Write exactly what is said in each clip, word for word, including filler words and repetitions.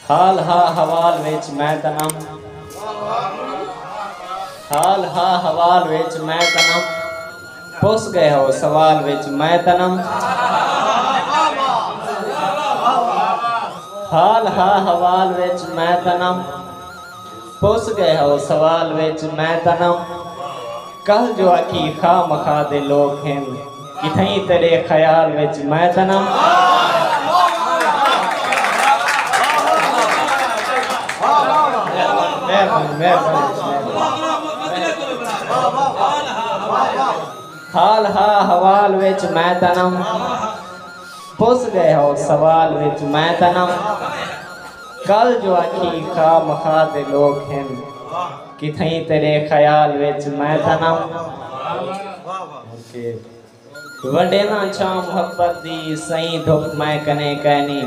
حال ہا حوال وچ میں تنم، حال ہا حوال وچ میں تنم، پس ڳئے ہو سوال وچ میں تنم، حال ہا حوال وچ میں تنم، پس ڳئے ہو سوال وچ میں تنم۔ کل جو آکھی خواہ مخواہ دے لوک ہن، کتھائیں تیݙے خیال وچ میں تنم۔ مہربانی، مہربانی، مہربانی۔ حال ہا حوال وچ میں تنم، پس ڳئے ہو سوال وچ میں تنم۔ کل جو آکھی خواہ مخواہ دے لوک ہن، کتھائیں تیݙے خیال وچ میں تنم۔ ونڈینداں چھاں محبت دی سئیں دھپ میں کنے کینی،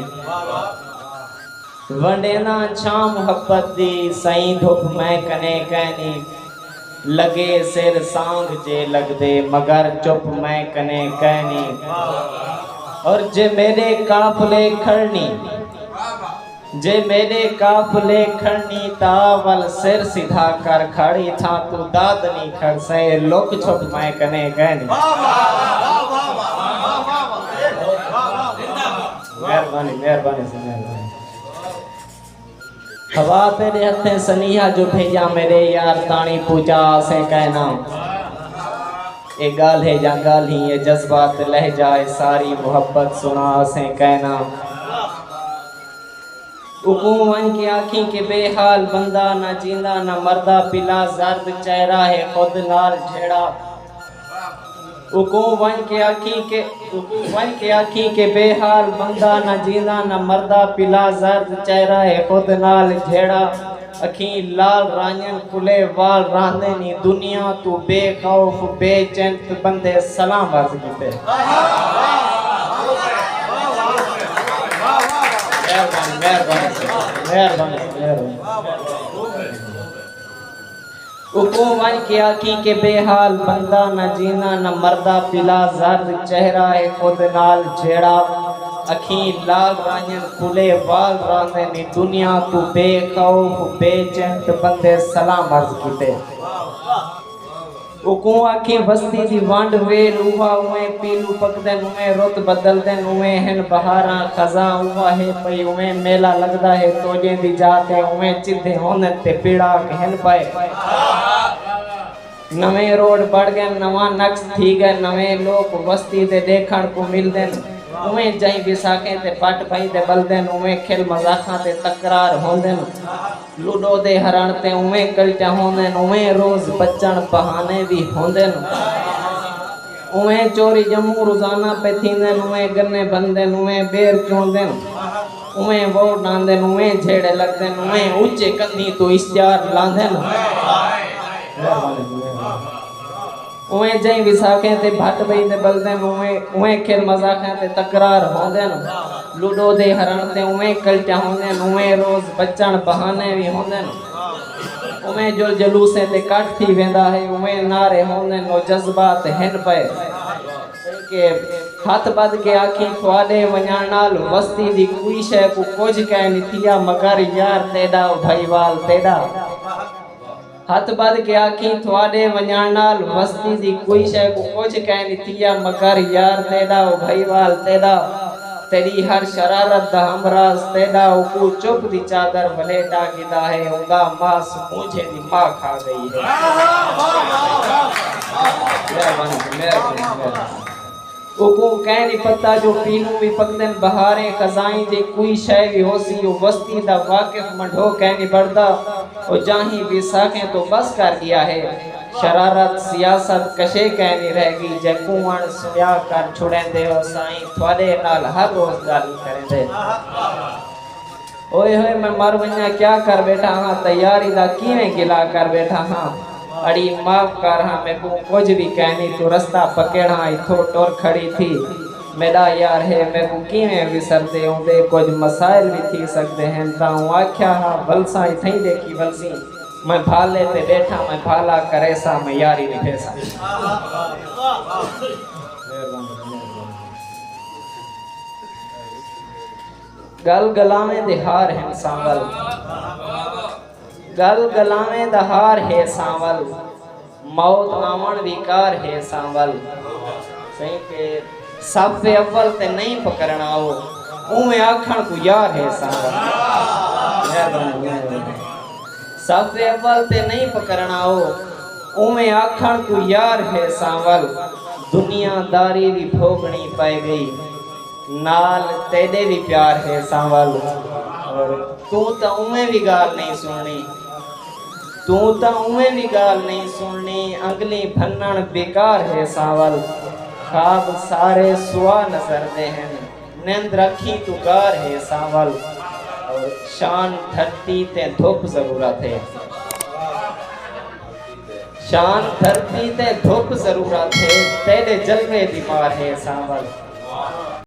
ونڈینداں چھاں محبت دی سئیں دھپ میں کنے کینی، لڳے سر سانگھ جے لڳدے مگر چپ میں کنے کینی۔ اور جے میݙے قافلے کھڑنی، جے میݙے قافلے کھڑنی تاں ول سر سدھا کر کھڑ، اتھاں توں داد نی کھڑسیں، لک چھپ میں کنے کینی۔ مہربانی، مہربانی سئیں، مہربانی۔ ہوا تیݙے ہتھیں سنیہا جو بھیڄاں میݙے یار، تاݨی پوچا آسیں کائنا۔ اے ڳالھ ہے یا ڳالھیں، اے جذبات لہجہ، اے ساری محبت سݨا آسیں کائنا۔ اڳوں ونڄ کے آکھیں کہ بے حال بندہ نہ جیندا نہ مردا، پلا زرد چہرہ ہے خود نال جھیڑا۔ اڳوں ونڄ کے آکھیں کہ، اڳوں ونڄ کے آکھیں کہ بے حال بندہ نہ جیندا نہ مردا، پلا زرد چہرہ ہے خود نال جھیڑا۔ اکھیں لال رانڄن کلھے وال راہندے نی، دنیا توں بے خوف بے چنت بندے سلام عرض کیتے۔ مہربانی، مہربانی، مہربانی، مہربانی۔ اڳوں ونڄ کے آکھیں کہ بے حال بندہ نہ جیندا نہ مردا، پلا زرد چہرہ ہے خود نال جھیڑا۔ اکھیں لال رانڄن کلھے وال راہندے نی، دنیا توں بے خوف بے چنت بندے سلام عرض کیتے۔ اڳوں آکھیں وستی دی ونڈ ویل اوہا، اونویں پیلو پکدن، اونویں رت بدلدن، اونویں ہن بہاراں خزاں اوہا ہے پئی، اونویں میلہ لڳدا ہے توجیں دی جاہ تے، اونویں چدھے ہوندن تے پیڑاک ہن پئے۔ نویں روڈ بݨ ڳئن، نواں نقش تھی ڳئے، نویں لوک وستی دے ݙیکھݨ کوں ملدن۔ اونویں جئیں وساخیں تے بھٹ بھئیں تے ٻلدن، اونویں کھل مذاقاں تے تکرار ہوندن۔ لوڈو دے ہرݨ تے اونویں کلٹیاں ہوندن، اونویں روز بچݨ بہانے وی ہوندن۔ اونویں چوری ڄموں روزانہ پئے تھیندن، اونویں گنے بھندن، اونویں ٻیر چوندن، اونویں ووٹ آندن، اونویں جھیڑے لڳدن، اونویں اچے کندھیں توں اشتہار لاندن۔ اونویں جئیں وساخیں تے بھٹ ٻئی تے ٻلدن، اونویں، اونویں کھل مذاقیں تے تکرار ہوندن۔ لوڈو دے ہرݨ تے اونویں کلٹیاں ہوندن، اونویں روز بچݨ بہانے وی ہوندن۔ اونویں جل جلوسیں تے کٹھ تھی ویندا ہے، اونویں نعرے ہوندن، او جذبات ہن پئے۔ کہ ہتھ ٻدھ کے آکھیں تہاݙے ونڄݨ نال وستی دی کوئی شئے کوں کجھ کائنی تھیا، مگر یار تیݙا، او بھائیوال تیݙا۔ ہتھ ٻدھ کے آکھیں تہاݙے ونڄݨ نال وستی دی کوئی شئے کوں کجھ کائنی تھیا، مگر یار تیݙا، او بھائیوال تیݙا، تیݙی ہر شرارت دا ہمراز تیݙا، اوکوں چپ دی چادر ولیٹا گھدا ہے، اوندا ماس مونجھے دی ماء کھا ڳئی ہے۔ مہربانی، مہربانی، مہربانی۔ اوکوں کائنی پتہ جو پیلوں وی پکدن بہاریں خزائیں، جے کوئی شئے وی ہوسی او وستی دا واقف منڈھو کائنی بݨدا۔ او جاہیں وساخیں توں بس کر ڳیا ہے، شرارت سیاست کشے کائنی رہ ڳئی، جیکوں اݨ سݨیا کر چھڑیندے ہو سائیں، تہاݙے نال ہر روز ڳالھیں کریندے۔ اوئے ہوئے میں مر ونڄاں کیا کر ٻیٹھا ہاں، تیاری دا کیویں گلا کر ٻیٹھا ہاں۔ اڑی معاف کر ہاں، میکوں کجھ وی کائنی، توں رستہ پکیڑ ہاں، اتھوں ٹر کھڑی تھی۔ میݙا یار ہے، میکوں کیویں وسردے اوندے، کجھ مسائل وی تھی سڳدے ہن، تاں اوں آکھیا ہا، ولساں اتھائیں ݙیکھی ولسیں، میں بھالے تے ٻیٹھاں، میں بھالا کریساں، میں یاری نبھیساں۔ گل گلاویں دے ہار ہن سانول، گل گلاویں دا ہار ہے سانول، موت آوݨ وی کار ہے سانول۔ سائیں کہ صف اول تے نہیں پکڑنا او، اوویں آکھݨ کوں یار ہے سانول۔ مہربانی، مہربانی۔ صف اول تے نہیں پکڑنا او، اوویں آکھݨ کوں یار ہے سانول۔ دنیا داری وی بھوگݨی پئے ڳئی، نال تیݙے وی پیار ہے سانول۔ اور توں تاں اونویں وی ڳالھ نئیں سݨݨی، توں تاں اونویں وی ڳالھ نئیں سݨݨی، انڳلیں بھنݨ بیکار ہے سانول۔ خواب سارے سوا نظردے ہن، نند رکھیں توں گار ہے سانول۔ اور شان دھرتی تے دھپ ضرورت ہے، شان دھرتی تے دھپ ضرورت ہے، تیݙے جلوے دی مار ہے سانول۔